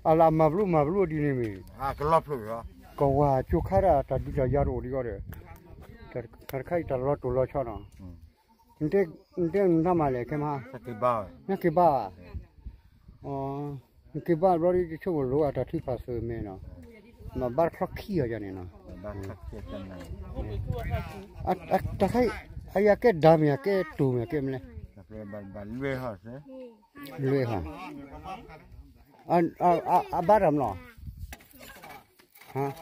အလၢအမၤဘျုးမၤဘျုးဒ်န့ၣ်မ့ၢ်, ကဝၤကၠိခါဒၣ်တၢ်ဒုးတၢ်ယၤတအိၣ်ဒံးအီၤဒီး, တၢ်တခါအံၤတၢ်လီၤတိၢ်လီၤဆီနီၤ, နတဲနတၢ်မၤလဲၣ်ခဲမး, နက့ၤဘါဧါ, နက့ၤဘါဘျီဒ်တဆိကမိၣ်လိအတၢ်ထုကဖၣ်သုးမဲနီၤ, မၤဘါတချီခံအီၤယၤန့ၣ်နီၤ, တၢ်ခါအံၤ အယၤကဲဒၣ်မ့ၢ် အကဲတိၢ်မ့ၢ် အကဲမနုၤလဲၣ်, လွဲဟီ, အဘါတၢ်မနုၤလဲၣ်,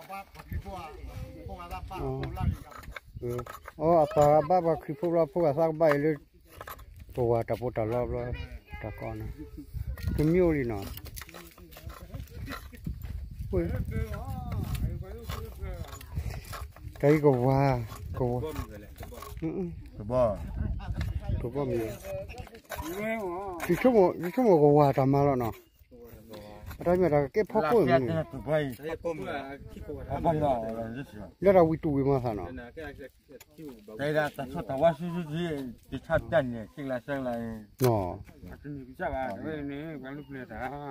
အပှၤဘါပှၤခရံာ်ဖိဘျီဖိဂၤသးကဘၣ်အံၤလၢ ပဝၤတၢ်ပီးတၢ်လီဘျီ, တၢ်ကီန့ၣ်, တမံၤအိၣ်လံနီၤ, တၢ်အံၤကဝၤ, ကဝၤ, ကဘီမ့ၢ်, ယဆိကမိၣ်ကဝၤတၢ်မၤလီၤနီၤ, အတၢ်မ့ၢ်တၢ်ကကဲဖီခိၣ်မ့ၢ်န့ၣ်, လၢတၢ်ဝံၤတူၢ်ဝံၤမၤသးနီၤ, တၢ်ဆၢတၢ်ဝါစုစု တဆၣ်တၢ်န့ၣ် က့လါဆၢလါ,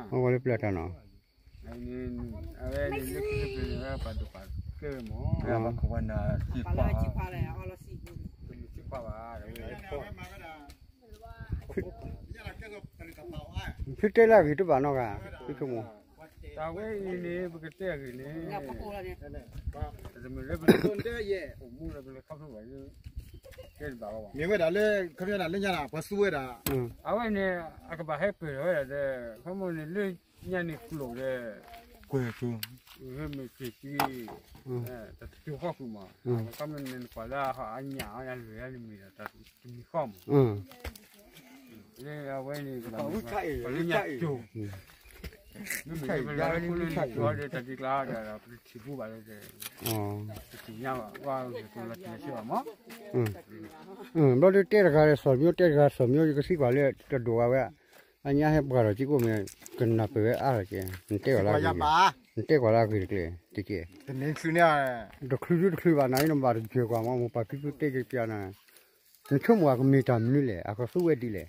ပှၤလၢပျၢၤတၢ်နီၤ, ဖုတဲလၢအဂ့ၤတဘၣ်နီတဂၤ, ဖုဆိကမိၣ်, တၢ်ဝဲအံၤန့ၣ် ပကတဲအဂ့ၢ်န့ၣ်, တမ့ၢ်လၢပတဲ, မ့ၢ်ဝဲဒၣ်လၢ ခီပညီဒၣ်လၢညါဒၣ် ပှၤသူဝဲဒၣ်, အဝဲန့ၣ် အကဘၣ်ဟဲပၢၢ်ထီၣ်ဝဲဒၣ်ဒီး ခီမီန့ၣ်လၢညါန့ၣ်ကျိာ်ဒီး, ကွဲၤကၠိ, မ့ၢ်က့ၤက့ၤ, တၢ်တကၠိၤဃီဃုာ်မး, ခီမီန့ၣ်နကွၢ်လၢအညၣ်အီၤအလွဲၢ်အါန့ၣ်မ့ၢ်ဒီးတၢ်တမံၤဃီမး, လၢအဝဲန့ၣ် ပှၤလၢညါကၠိၤ, မ့မ့ၢ်လၢပလၢလၢဖိလၢညါကၠိၤဒီးတၢ်ဒ်ကျါဒီး ပတထံၣ်ဘူးဘၣ်လၢ, ပတသ့ၣ်ညါဘၣ် ဘၣ်ဂ့ၤကျိၤလီၤတံၢ်လီၤဆဲးဘၣ်မး, ဘျီဒုးတဲတဂၤဒီးစီၤမၠိ တဲတဂၤစီၤမၠိ ယကသံကွၢ်လၢတဒိၣ်ဘၣ်ဝဲ, အညါဟဲပှၢ်ထီၣ်က့ၤကိးမ့ၢ် ကနၢ်ပၢၢ်ဝဲအါထီၣ်က့ၤ, နတဲကွၢ်လၢအဂ့ၤ, နတဲကွၢ်လၢအဂ့ၤတကျဲ, တက့ၢ်, တချုးဒုတချုးဘၣ်နၤ နဘၣ်တယၢၢ်ကွၢ်မး မိၢ်ပၢ်ဖံဖုတဲက့ၤပျးနၤ, နဆိကမိၣ်အကမ့ၢ်တၢ်မနုၤလဲၣ် အကသူဝဲဒ်လဲၣ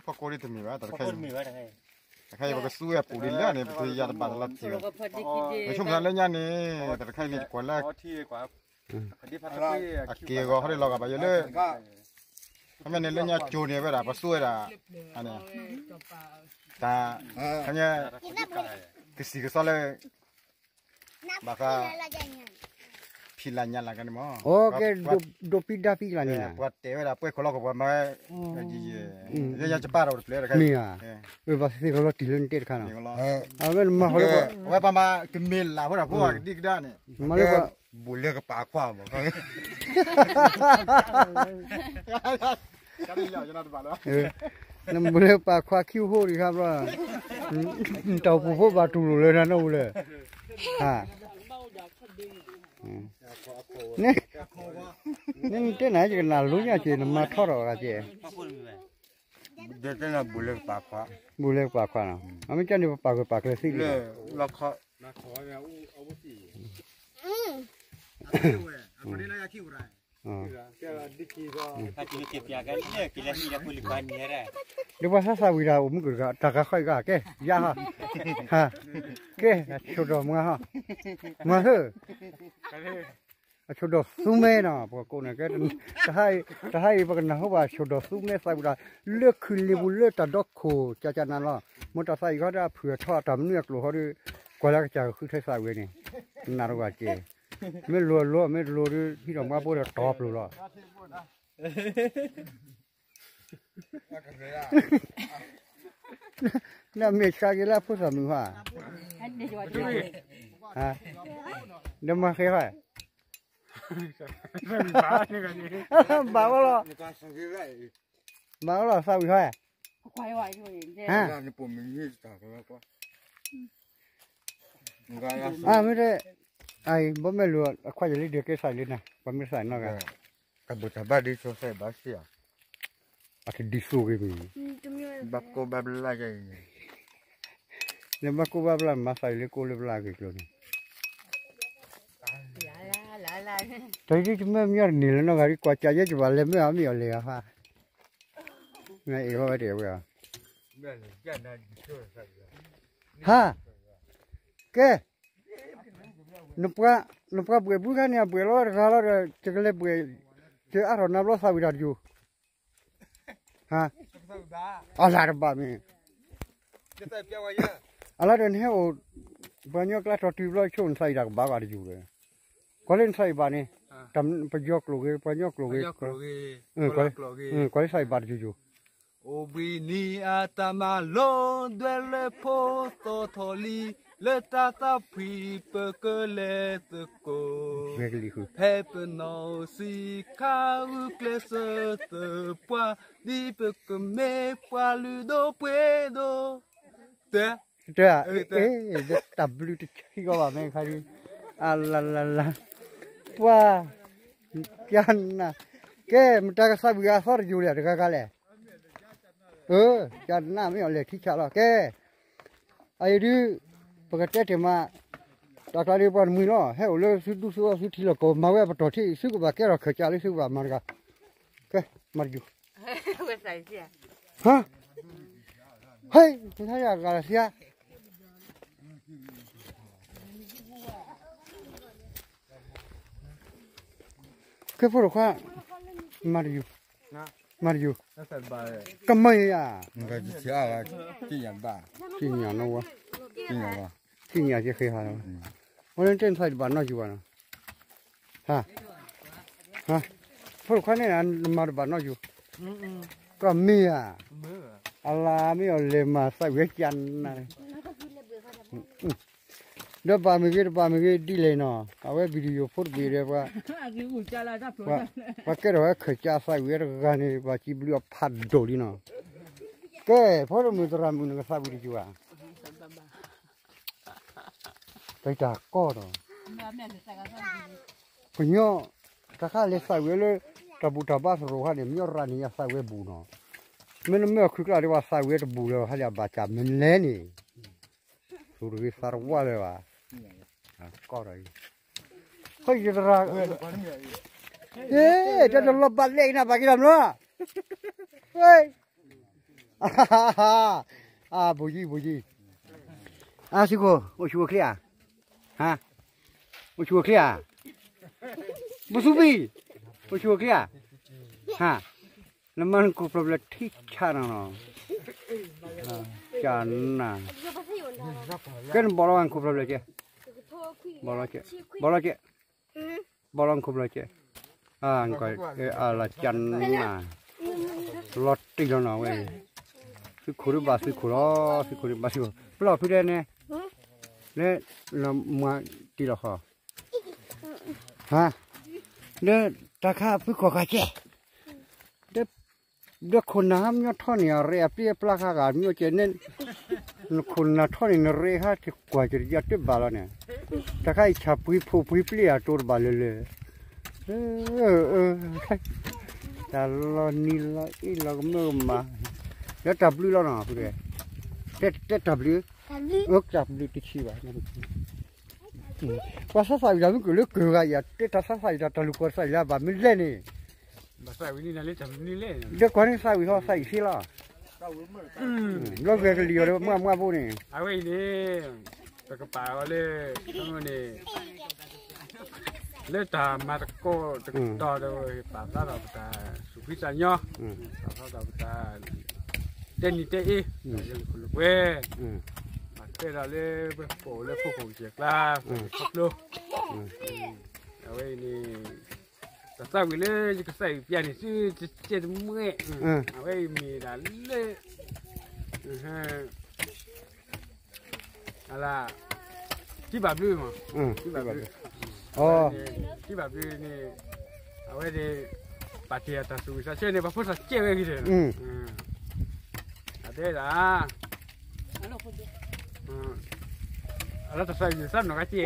် ဖီခိၣ်ဒ်တမ့ၢ်ဘၣ်, တခါအံၤပကသူဝဲအပူၤဒ်လဲၣ်န့ၣ် ပကယၤတဘၣ်တလီၤတံၢ်ဘၣ်, ပဆိကမိၣ်လၢညါန့ၣ် တခါအံၤန့ၣ် ကွၢ်လၢ အက့ၢ်အဂီၤဟီဒ်လီၤဂာ်ဘၣ်ယိၣ်လၢ, ခီမီန့ၣ်လၢညါကၠိၤန့ၣ်ဝဲဒၣ် ပှၤသူဝဲဒၣ်, တၢ်, ခီမီ, ကစံၣ်ကစီလၢ ဘၣ်ဃး ဖံးလၢညါလၢကန့ၣ်မး, အိၣ်ကဲ, ဒိးပံးဒါပံးကျါန့ၣ်, ပှၤတဲဝဲဒၣ်ပှဲၤခိၣ်လီၤခိၣ်ပှၤမၤ, ယယဲ, ယယါကပၢ်ဒီးတပျဲၢ်တခါ, မ့ၢ်ဧါ, ဘၣ်သ့ၣ်သ့ၣ်ကလီၤတံၢ်လၢနတဲတခါနီၤ, အဝဲနမၤဃီလၢ, ဝဲပှၤမၤကမ့ၢ်လၢ်ဖိဒၣ်ဖိအကဒံကဒါန့ၣ်, မၤလၢ, ဘူးလၢကပာ်ခွါမး နဘူးလၢပာ်ခွါခံဟိၣ်ဒံးခါဘျီ, တၢ်အိၣ်ဖှိၣ်ဖိဘၣ်တူၢ်လိာ်လၢနၤနီၢ်ဘူးလၢ, န့ၣ်, နတဲနၤယကနၣ်လိညါက့ၤ နမၤထီထီၣ်ဂၤက့ၤ, ဘူးလၢကပာ်ခွါနီၤ, အမ့ၢ်ကန့ၣ် ပပာ်ဂၢၢ်ပာ်ကျၢၤသ့လံ, ဒီးပှၤသးသးဝံၤဒၣ် အိၣ်မူကတဂၤ တၢ်ဂၤဃီအံၤဂၤ ကဲ ယါဟီ, ကဲ အဆိၣ်ဒီးမၤဟီ, မၤဟၢ, အဆိၣ်ဒီးသူမဲနီၤ ပှၤကိးန့ၣ် ကဲ, တဟါအံၤ ပကနၢ်ဟူဘၣ် ဆိၣ်ဒီးသူမဲသးဝံၤဒီး လၢခုးလ့ပူၤလၢတၢ်ဒီခိၣ် ကကနၤလီၤ, မ့ၢ်တၢ်သးအံၤဃီဒီး အဖုၣ်အထီအတၢ်မနုၤအကျိာ်ဃီဒီး ကွၢ်လၢကစၢ်ကဃုထၢသးဝံၤန့ၣ်, နၢ်တဂၤကဲ, မ့ၢ်လိၤလိၤ မ့ၢ်တလိၤဒီး ဟံးထီၣ်မွါဘိဒီးတီပျိၤလီၤ. နမ့ၢ်ဆှါက့ၤလၢအဖိသၣ်မုၣ်ဟါ, ဒီးမၤဃဲၤဟါ, ဘၣ်ဝဲလီၤ, ဘၣ်ဝဲလီၤ သးဝံၤဟါ, ဟါ, အမ့ၢ်တဲ, အံၤ ဘီမဲာ်လူၤ အခွါယလံဒုးကဲသးလံနၤ ပှၤမ့ၢ်သးနီၢ်ဂၤ တၢ်ဘူၣ်တၢ်ဘါဒ်သိးသးဘၣ်စံးဧါ, အတဒ်သိးဂ့ၤမ့ၢ်, ဘၣ်ကိၢ်ဘၣ်ဘျါယၤအံၤ, လၢဘၣ်ကိၢ်ဘၣ်ဘျါ မၤသးအံၤလၢကိၢ်လၢဘျါဂ့ၤကျိၤန့ၣ်, လၢ တၢ်ဒ်တမ့ၢ်မညီတန့ၢ်လၢနီၢ်ဂၤဒ်ကွၢ်ကးယဲကဘၣ်လဲၤမ့ၢ်အီၤမ့ၢ်အီၤလဲၤဂၤဖး, နအ့ၣ်ဝဲတဲဝဲ, ဟါ, ကဲ, နပှၤဘှဲၣ်ဘုခါန့ၣ် အဘှဲၣ်လီၤဝဲတဂၤလီၤဒီး ယကလဲၤဘှဲၣ်, ယအါထီၣ်နၤဘျီသးဝံၣ်တၢ်တယိာ် ဟါ, အလၤတဘၣ်မ့ၢ်, အလၤဒီးနဟဲအိၣ်, ပှၤကညီကျါထီၣ်တုၤဘျီဆိနသးအံၤတၢ်ကဘၣ်ဘၣ်တယိာ်ဒီး, ကွၢ်လၢနသးအံၤဘၣ်န့ၣ်, ပယီၤကျိာ်ဂ့ၤ ပှၤကညီကျိာ်ဂ့ၤ, ကွၢ်လၢသးအံၤဘၣ်တယိာ်ယိာ် အိၣ်ဘှံးနံၤအတၢ်မၤလိ ဒွဲၣ်လၢဖိသီၣ်ထီၣ်လံ, လၢတၢ်သးဖှံပကလဲၤသကိး, ဖဲပနီၣ်စံးခါဂုာ်ကျဲးစၢးသပှၢ်, ဒ်ပကမ့ၢ်ပှၤလုၢ်ဒိၣ်ပှ့ၤဒိၣ်, တဲ, တဲ, တၢ်ဘျုးတဆံးကီးဘၣ်မ့ၢ်ခါဒ်, အလၤလၤလၤ, ပှၤ, ကနၣ်, ကဲ မတၤကသးဝံၣ်အသီတယိာ်လဲၣ်တဂၤဂၤလဲၣ် ကနၣ်မ့ၢ်အီၤလဲၤထံဆးလီၤ ကဲ, အအံၤဒုး, ပကတဲတ့ၢ်မး, တၢ်ကျါဒ်ပှၤတမှံၤလီၤ ဟဲအိၣ်လၢသုဒူသုအီၣ်သုထံလီၢ်ကီၢ် မၤဝဲအပတီၢ်ထံ သုကဘၣ်ကဲထီၣ်ခၢၣ်စးလၢသုကဘၣ်မၤတဂၤ, ကဲ, မၤတယိာ်, ဟါ, ဟဲ, ဂၤလၢသံဧါ ကဲဖိတခွါ, မၤတယိာ်, မၤတယိာ်, ကမၤယၤ, သ့ၣ်ညါနီဝဲ, သ့ၣ်ညါယဲဃ့ဟါလီၤ, အဝဲန့ၣ်တဲနသးတဘၣ်နီတယိာ်ဘၣ်နီၤ, ဟါ, ဖိတခွါန့ၣ် နမၤတဘၣ်နီတယိာ်, ကမ့ၢ်ဧါ, အလၤမ့ၢ်အီၤလဲၤမၤသးဝံၣ်ဝဲကနၣ် ဒီးဘၣ်မ့ၢ်ဂ့ၤတဘၣ်မ့ၢ်ဂ့ၤဒ်လဲၣ်နီၤ အဝဲ video ဖိတဘ့ၣ်ဒီး ပှၤကဲထီၣ်ဝဲခၢၣ်စးသးဝံၣ်ဝဲတဂၤန့ၣ် ဘၣ်စံးဘျုးအီၤဖးဒိၣ်လံနီၤ, ကဲ ဖိတမုၣ်သရၣ်မုၣ်နကသးဝံၣ်တယိာ်ဧါ, တၢ်ကီဒီး ကညီ တၢ်ခါလဲၤသးဝံၣ်ဝဲလၢ တၢ်ဘူၣ်တၢ်ဘါသရိာ်ခါန့ၣ် မညီရၣ်န့ၣ်ယသးဝံၣ်ဝဲဘူၣ်နီၤ, မ့ၢ်နမ့ၢ်အီၤခုၣ်ကျါဒ်ဝဲသးဝံၣ်ဝဲတဘူၣ်လၢၤဘၣ် ဟါဒ်အဘၣ်စၢ်မနုၤလဲၣ်န့ၣ်, သူၣ်တဂ့ၤသးတဝါလၢၤဘၣ်, ကီဒီးအံၤ, ဟဲယသရၣ်, တၢ်တလီၤဘၣ်လဲၣ်အံၤနၤဘၣ်က့ၤဒီးမနုၤ, အါ ဘိၣ်ယံၤ ဘိၣ်ယံၤ, အါ သုးခိၣ် အိၣ်ဆူၣ်အိၣ်ချ့ဧါ, ဟါ, အိၣ်ဆူၣ်အိၣ်ချ့ဧါ, ဘိၣ်သူဘံၣ်, အိၣ်ဆူၣ်အိၣ်ချ့ဧါ, ဟါ, နမၤနခိၣ်ဖျီၣ်ဖျီၣ်ထံဆးနီၤနီၤ, ကနၣ်, ကဲနဘီၣ်လီၤဝဲနခိၣ်ဖျီၣ်ဖျီၣ်ကဲ, ဘီၣ်လီၤကဲ, ဘီၣ်လီၤကဲ, ဘီၣ်လီၤနခိၣ်ဖျီၣ်ကဲ, အလၤကနၣ်, လီၤတံၢ်လီၤနီၤဝဲ, သုးခိၣ်ဒုးဘၣ်သုးခိၣ်လီၤ, သုးခိၣ်ဒုးဘၣ်သုးခိၣ်, ပလီၢ်ဖုဒဲန့ၣ်, လၢ, မွၤတံၢ်လီၤဃီ, ဟါ, ဒီးတၢ်ခါဖုခိၣ်ဃာ်ကဲ, ဒီး, ဒီးခိၣ်နၢ်ဟါမညီထီၣ်န့ၣ် အရဲၣ်အပျ့အပျါခါဂၤမညီကဲန့ၣ်, နခိၣ်နၢ်ထီၣ်န့ၣ် နရဲၣ်ဟါတကွၢ်ကယတဘၣ်လီၤန့ၣ်, တၢ်ခါအံၤဆၣ်ပှံၤဖိးပှံၤပျ့အတိၤတဘၣ်လၢၤလၢၤ, တၢ်လီၤနံၤလီၤအ့ၣ်လီၤကမၢကမၣ်, ဒီးတၢ်ဘျုးလီၤနီၤ, တဲတၢ်ဘျုး, တၢ်ဘျုးတဆံးဘၣ် ပှၤသးသးဝံၣ်တၢ်မုၢ်ကၢၢ်လၢကၢၢ်ဂၤအံၤ တဲတၢ်သးသးဝံၣ်တၢ်တၢ်လူၢ်ကီၢ်သးအံၤလၢအဘၣ်မနုၤလဲၣ်န့ၣ်, ဒီးကွၢ်န့ၣ်သးဝံၣ်ထီၣ်သးအံၤသ့လီၤ, ဘျီဂဲၤကလံၤအီၤလၢမွၢ်မွၢ်ဖိန့ၣ်, အဝဲအံၤန့ၣ်, ပကပာ်အီၤလၢ, န့ၣ် လၢတၢ်မၤသကိးတကတီၢ်ဒီး ပာ်ဖျါထီၣ်ပတၢ်သူၣ်ဖှံသးညီ, ပာ်ဖျါထီၣ်ပတၢ်, တဲနံၤတဲအ့, တၢ်ယဲၢ်လၢခိၣ်လၢပှဲၤ, ပာ်တဲဒီးလၢပအိၣ်လၢခိခိၣ်ကစၢၢ်ကျါ, ခီဖျိ, အဝဲအံၤန့ၣ်, တၢ်သးဝံၣ်လၢယကသးဝံၣ်ပျၢ်န့ၣ် သုတကဲတမှဲ, အဝဲအံၤမ့ၢ်ဒၣ်လၢ အလၢ, ထံဘၣ်ဘျုးမး, ထံဘၣ်ဘျုး, အဝဲန့ၣ်, ထံဘၣ်ဘျုးန့ၣ်, အဝဲန့ၣ်, ပာ်တ့ၢ်အတၢ်သူၣ်ဝံၣ်သးဆၢန့ၣ် ပှၤဖိသၣ်ကဲဝဲဂ့ၤဒီး, အတဲဒၣ်, အလၢတၢ်သးဝံၣ်သးနီၢ်ကါကဲ ဒီ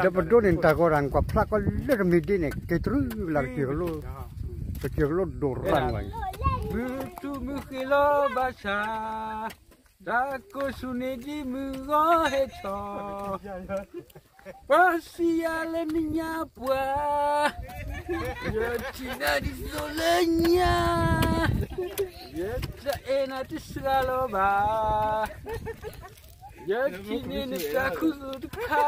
းပဒိးန့ၣ် တၢ်ဂီၤတၢ်နကွၢ်ဖျါကီးလၢတမ့ၢ်ဒ်န့ၣ် က့ၤတြူလၢ်ကစၢၢ်ကလိ, ကစၢၢ်ကလိဒိၣ်ရၣ်န့ၣ်ဘၣ်, မုၢ်ထူၣ်မုၢ်ဃ့လီၤဘၣ်ဆၣ်, တၢ်ကိၢ်ဆူၣ်န့ၣ်ဒ်မုၢ်ဂီၤဟဲထီၣ်, ပှၤစံးယၤလၢနညါပှၤ, ယထံၣ်နၤဒ်သိးလၢညါ, ယတအဲၣ်နၤတစှၤလီၤဘၣ်, ယထံၣ်န့ၢ်နတၢ်ခူသူၣ်တခါ,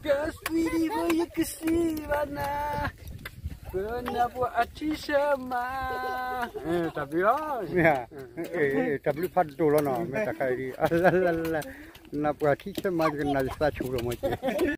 ကသံဒ်သိးယကစံးဘၣ်နၤ, ပနၢ်ပှၤအထံဆၢမၤ, တၢ်ဘျုးလီၤ, တၢ်ဘျုးဖးဒိၣ်လီၤနီၤ မ့ၢ်တၢ်ခါအံၤ, နၢ်ပှၤထံဆၢမၤ ယကနၣ်ယသးဆူၣ်လီၤမ့ၢ်က့ၤ